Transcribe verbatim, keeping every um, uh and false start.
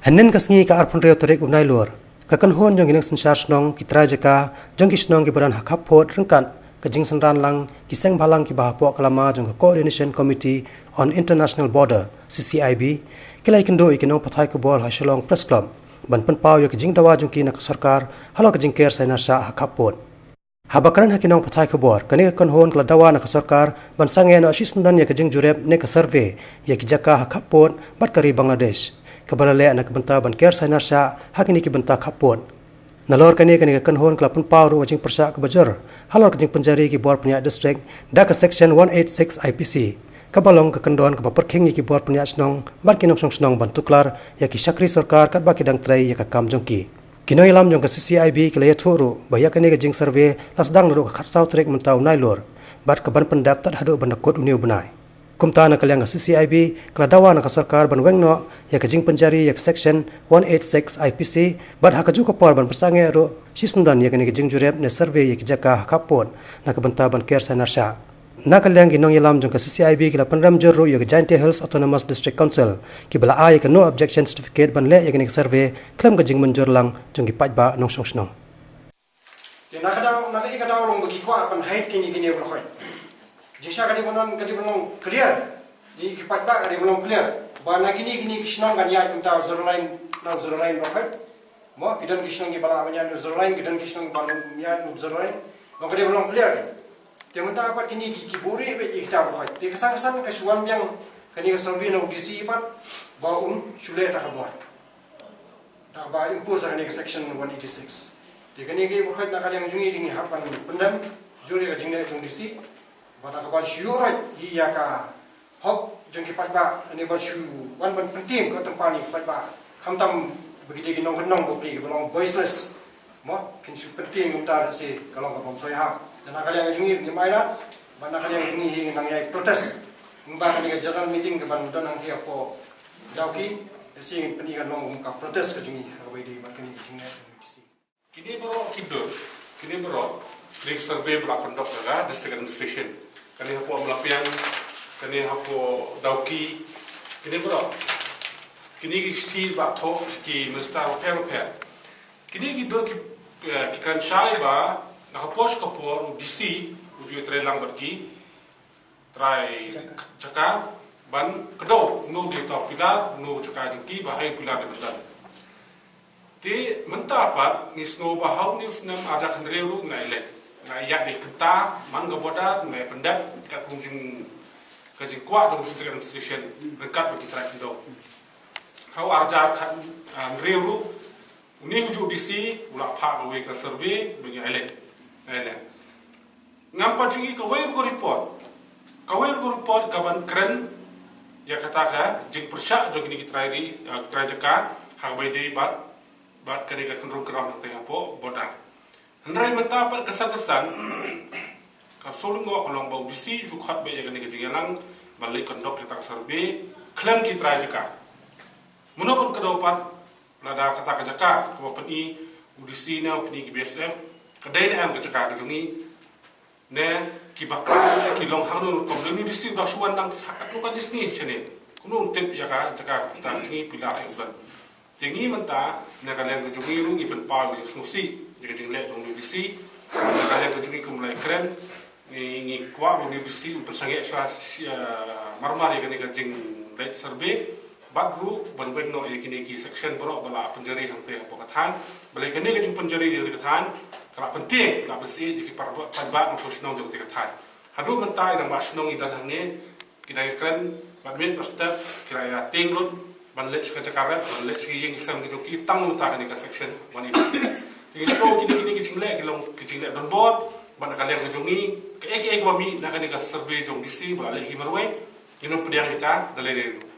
Hynnin ka sngi ka arphew hynriew tarik u Nailur, ka kynhun jong ki nongsynshar shnong, ki trai jaka jong ki shnong kiba don ha khappud ryngkat ka jingsynran lang ki seng bhalang kiba hapoh ka lama jong ka Coordination Committee on International Border, C C I B, ki la ïakynduh ïa ki nongpathai khubor ha Shillong Press Club ban pynpaw ïa ka jingdawa jong ki na ka sorkar halor ka jingker sainar shah ha khappud. Haba kren ha ki nongpathai khubor, kane ka kynhun ka la dawa na ka sorkar ban sangeh noh shisyndon ïa ka jingjurip ne ka survey ïa ki jaka ha khappud bad ka ri Bangladesh, kaba la leh na ka bynta ban ker sainar shah ha kine ki bynta khappud. Nalor kane, kane ka kynhun ka la pynpaw ruh ka jingpyrshah kaba jur halor ka jingpynjari ki bor pynïaid district da ka Section one eight six I P C, kaba long ka kyndon kaba pyrkhing ïa ki bor pynïaid shnong bad ki nongshong shnong ban tuklar ïa ki shakri sorkar katba ki dang trei ïa ka kam jong ki. Ki nongïalam jong ka C C I B ki la ïathuh ruh ba ïa kane ka jingsurvey la sdang naduh ka khatsaw tarik mynta u Nailur, bad ka ban pyndep tad haduh ban da kut une u bnai. Kumta, na ka liang ka C C I B ka la dawa na ka sorkar ban weng noh ïa ka jingpynjari ïa ka Section one eight six I P C, bad ha kajuh ka por ban pynsangeh ruh shisyndon ïa kane ka jingjurip ne survey ïa ki jaka ha khappud na ka bynta ban ker sainar shah. Na ka liang ki nongïalam jong ka C C I B ki la pynrem jur ruh ïa ka Jaintia Hills Autonomous District Council, kiba la ai ïa ka no objection certificate ban leh ïa kane ka survey khlem ka jingmynjur lang jong ki paidbah nongshong shnong. Te na ka daw, na ka, ka daw long ba ki kwah ban hide kine, kine baroh khoit. Jingshisha ka dei ban long, ka dei ban long clear. Ïa ki paidbah ka dei ban long clear ba na kine, kine ki shnong kan ïaid kumta, zero line, na zero line baroh khoit. Mo, ki don ki shnong kiba lah ban ïaid zero line, ki don ki shnong kiba lah ban ïaid zero line. Mo, ka dei ban long clear. Te mynta pat kine ki, ki buhrieh beit ïa kita baroh khoit. Te ka san ka san ka shu wan biang kane ka survey na u D C pat ba un shu leh da ka bor, da kaba impose kane ka Section one eighty-six. Te kane ka baroh khoit na ka liang jong ngi, ngi hap ban pyndem jur ïa ka jingleh jong D C. Bad da kaba shu ïoh ruh ïa ka hok jong ki paidbah, ne ban shu wan ban pyntieng ka tempan ïa ki paidbah, khamtam ba ki dei ki nongkyndong bapli kiba long voiceless. Mo, kin shu pyntieng kumta ruh shi ka long kaba ym soi ha. Te na ka liang jong ngi ngim ailad, bad na ka liang jong ngi hi ngi nang ïai protest. Kumba kane ka general meeting kaban don hangtei hapoh Dawki, shi ngin pyni kan long kum ka protest ka jong ngi ha kaba ïadei bad kane ka jingleh jong D C. Kine baroh ki dur, kine baroh, kine ki survey ba la conduct da ka District Administration. Kane hapoh Mlapiang, kane hapoh Dawki, kine baroh. Kine ki shithi ba thoh ki minister bapher bapher. Kine ki dur ki, eh, ki kren shai ba na ka por sha ka por u D C u ju ïatrei lang bad ki trai jaka ban kdew kumno dei uta u pillar, kumno jaka jong ki, ba haei u pillar dei ban don. Te mynta pat ngi sngew ba ha une u snem ar hajar hynriew ruh ngi la ïaleh, ngi la ïaid beit kynta man ka border, ngi la pyndep katkum jing, ka jingkwah jong District Administration ryngkat bad ki trai khyndew. Ha u ar hajar khat, ah, hynriew ruh, une u juh D C u la phah kawei ka survey ba ngi ïaleh. Ïaleh. Ngam pat ju ngi kawei ruh ka report. Kawei ruh ka report kaban kren ïa kata ka jingpyrshah jong kine ki trai ri, eh, ki trai jaka ha kaba ïadei bad, bad kane ka kynrum kynram hangtei hapoh border. Hynrei mynta pat kyrsan kyrsan ka shu lyngngoh ka long ba u D C u ju khot beit ïa kane ka jingïalang ban leit conduct ïa kata ka survey khlem ki trai jaka. Mano ban kdew pat, lada kata ka jaka kaba pyni u D C ne u pyni ki B S F, ka dei ne em ka jaka ka jong ngi, ne ki bakla ne ki long hangno rukom, ne u D C u dang shu wan dang katto katne sngi shane. Kumno un tip ïa ka jaka kata ka jong ngi, pillar ïa u don. Te ngi mynta na ka liang ka jong ngi ruh ngi pynpaw ïa ka jingsngewsih ïa ka jingleh jong u D C. Na ka liang ka jong ngi kum la ïakren, ngi, ngi kwah ba u D C un pynsangeh shuwa, shuwa, eh, marmar ïa kane ka jingleit survey. Bad ruh ban weng noh ïa kine ki section baroh ba la pynjari hangtei hapoh ka thaiñ. Balei kane ka jingpynjari jong ka thaiñ ka la pyntieng, ka la pynsiej ïa ki paidbah, paidbah nongshong shnong jong ka thaiñ. Haduh mynta i rangbah shnong i don hangne, ki dang ïakren bad miet bad step, ki la ïa tieng lut ban leit sha ka jaka rep, ban leit sha ki ïing ki sem ki jong ki tang mynta kane ka section one eighty-six. Te ngi sngewthuh kine, kine ki jingleh ki long ki jingleh donbor, bad na ka liang ka jong ngi, kaei kaei kaba mih na kane ka survey jong D C ba la leh hi marwei, ngin ym pdiang ïa ka da lei lei ruh.